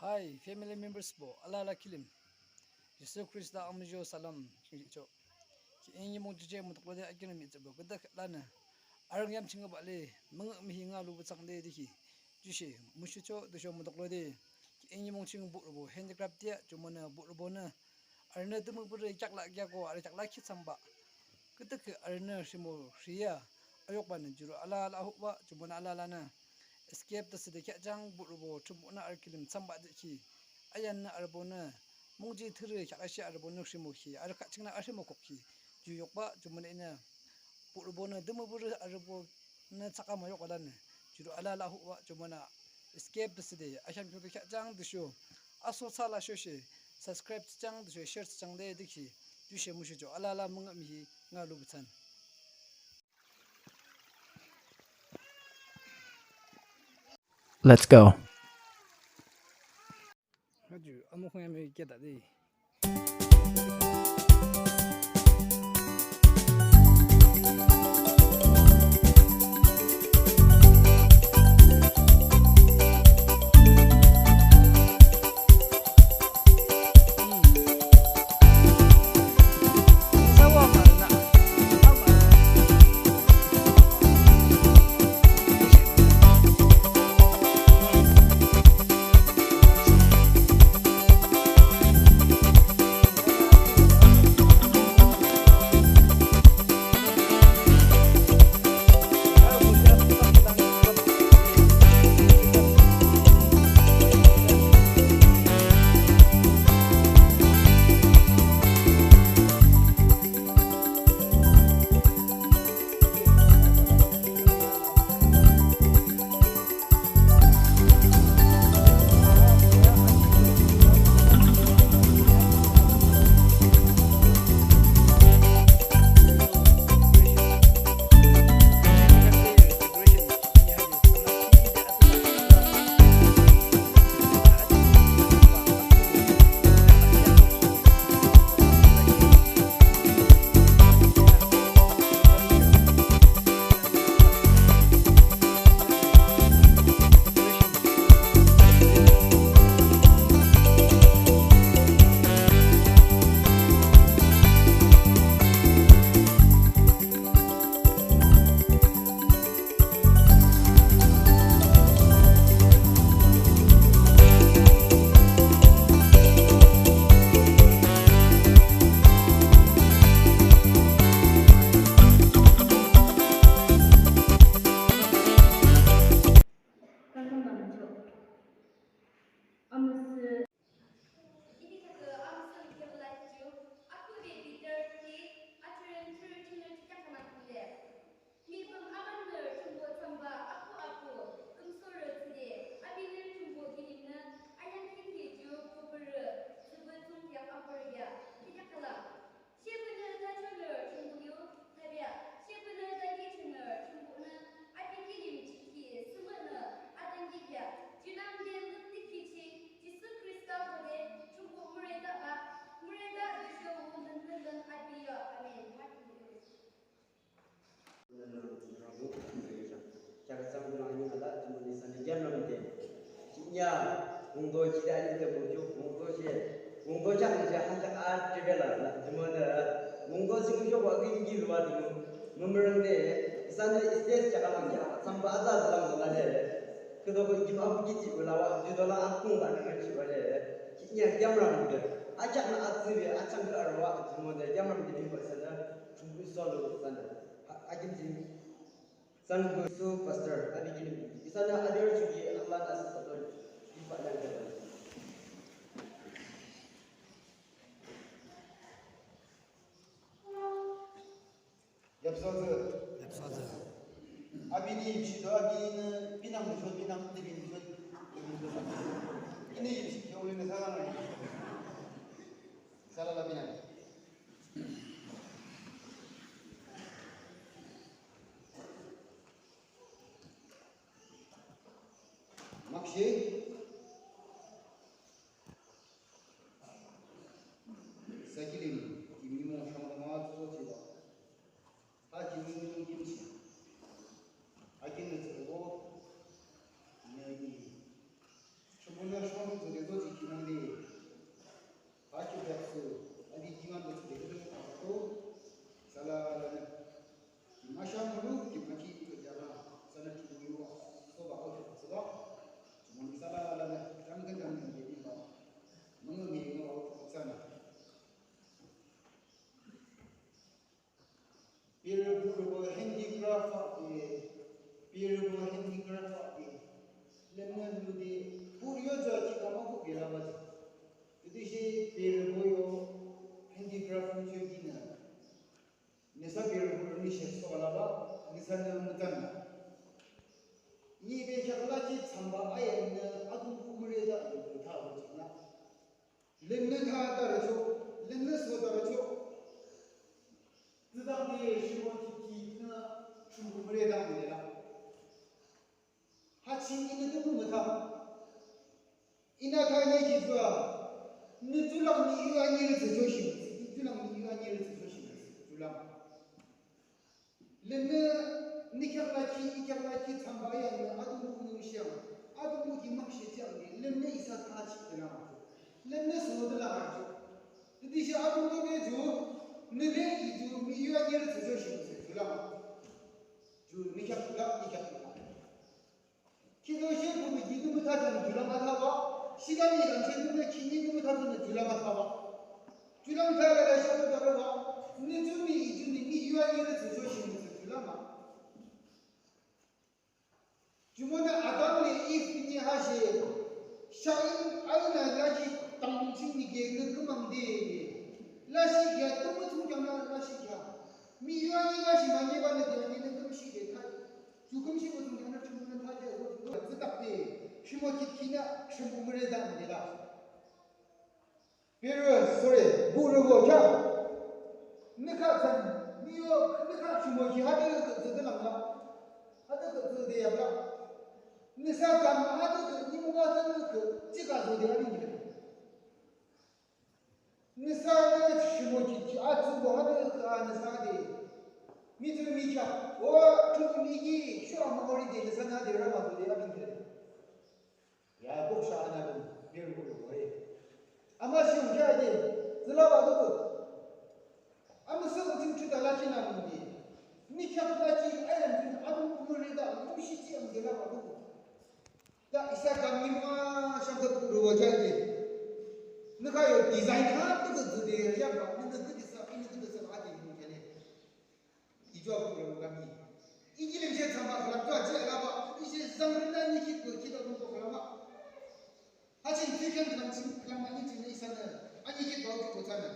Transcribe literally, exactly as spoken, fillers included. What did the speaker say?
Hi, family membersbo alala kilim. Jisu Khrista amuzho salam ching jihchoh. Khihni nimung ching mutuklode akinrü mihtsürübo küdah lanü arüngyam ching bah le müngühmühi nga lupü thsangde dükhi jushe mushuchoh. Tüsho mutuklode khihni nimung ching buhrübo handicraft thsüa. Jumonü buhrübonü arünü tümüpürü kheaklah kheako arü kheaklah khi thsambah küdükhüh arünü rhimo rhia ayukbanü jurü alala ahukbah. Jumonü alalanü escape thsüde kheahang. Buhrübo Thrünpuhnü arü kilim thsambah jihkhi, ayanü arübonü mungji thürü kheaküshe arübonü rhimokhi, arü khah chingnü arhimokhukhi ju yukbah. Jumonü ihnü buhrübonü tümüpürü arübonü thsakama yukbalanü jurü alala ahukbah. Jumonü escape thsüde akheam khiungto kheahang. Tüsho aso thsülasho she subscribe thsüang tüsho share thsüang de dükhi jushe mushuchoh. Alala müngühmühi nga lupü thsan. Let's go. Amüsüh. Ini kaka amüsüh life ju, aku de Peter ki, aturun turu tunu titak kanak kule. Mipüm aban nü Thrünpuh thsamba aku aku, kümsorü tsüde, abinü Thrünpuh kilimnü, ayang kinke ju, kupürü, zübü tungkyak apürü ya, titak kala. Shepünü tachonü Thrünpuh yu, tabia, shepünü takichonü Thrünpuhnü, api kilim chiki, sümünü, atangkikya, junangde lüptikhi ching, Jisu Khrista hode, Thrünpuh müreda a, müreda tüsho wünden wünden api yo, amen. Kheaküsang bunang ani ngala, jumonü isanü yamrang de. Kinya, wungdo kide ani de wungdo, wungdo she, wungdo chang she, hanja a tebela, jumonü, wungdo sing yo wa gin gi lua de, mümrang de, isanü stage chaka lang ya, samba aza lang la de. Kedo ko gim abu kiti ula wa, judo la akung la de chi wa de. Kinya yamrang de. Achak na atsi de, achak na arwa, jumonü yamrang de bi wa isanü, chungku solo isanü. Ha, agim jing. Sangbu su pastor, abi kilim. Isanü abi arü chuki Allah na sa don. Ipa lang ka. Yapsazı. Yapsazı. Abi ni bishi do, abi ni binang bishi, binang di bin bishi. Ini bishi, ya ulin sana. Salala binang. Makshe. Sakilim, kimimo shong ma tso chiwa. Ha kimimo kimchi. Akin ne tso. Ne ni. Chubuna shong tso de tso Tüde, bu yo ja ki kama bu bira ba. Tüde shi bira bu yo handicraft yo ki na. Nüsa bira bu ni she so la ba, nüsa ne mutan na. Ni be kya la ki tsamba ayen ne adung bu mure da ta bu na. Limne ta da ra cho, limne so da ra cho. Tüdang de shi mo ki ki na chu bu mure da ne la. Ha ching inü tümü mütha. Inü thani ki zua. Nü tulang ni yu ani rü zü joshim. Nü tulang ni yu ani rü zü joshim. Tulang. Lümnü nikyak la ki, ikyak la ki thamba yangnü adunglu nü shang. Adunglu ki mak shi jang ni. Lümnü isa tha chi de la. Lümnü so de la ha ju. Didi shi adunglu de ju. Nü le i ju mi yu ani rü zü joshim. Tulang. Ju nikyak la, ikyak la. Kido shi bu ki nü mütha tang julang atha ba. Shigami dang shi nü kini nü mütha tang julang atha ba. Julang tha la la shi bu da ba. Nü ju mi i ju mi mi yu ani rü zü joshim zü julang a. Jumonü Adam le Eve ni ha shi. Shain aina la ki tang ching ni ge nü kümang de. La shi ya tu bu tung jang la shi ya. Mi yu ani la shi ma ni ba nü de ni nü küm shi de ta. Ju kümshi bu tung jang na chum na ta ja ro ro zü tak de, shimo kit ki na shim bu mure da de la. Biro, sorry, bu ro bo cha. Nü kha zan, mi yo, nü kha shimo ki ha de zü de lang la. Ha de zü de ya la. Nü sa kam ha de ni mo ga de ke, chi ga zü de ha ni. Nüsa de shimo ki ki atsu bo ha de ka nüsa de. Mi tu mi kya. O tu mi ki shu ama hori de nüsa na de rama de ya bin de. Ya bu sha ana de bir bu hori. Ama shim kya de. Zila ba du. Ama sa bu tu da la ki na mu de. Mi kya la ki ayan tu abu mu ri da mu shi ti am de la ba du. Ya isa kam ni ma shang ka bu ro wa ja de. Nü kha yo design ha tu zü de ya ba, nü nü de sa, nü nü de sa ba de mu ja le. I jua bu ro kam ni. I ji lim she chang ba la jua ji la ba, i she zang ri na ni ki ko ki da bu ko la ba. Ha chin ki kan kan chin kan ma ni chin ni sa na. A ni ki ba ki ko sa na.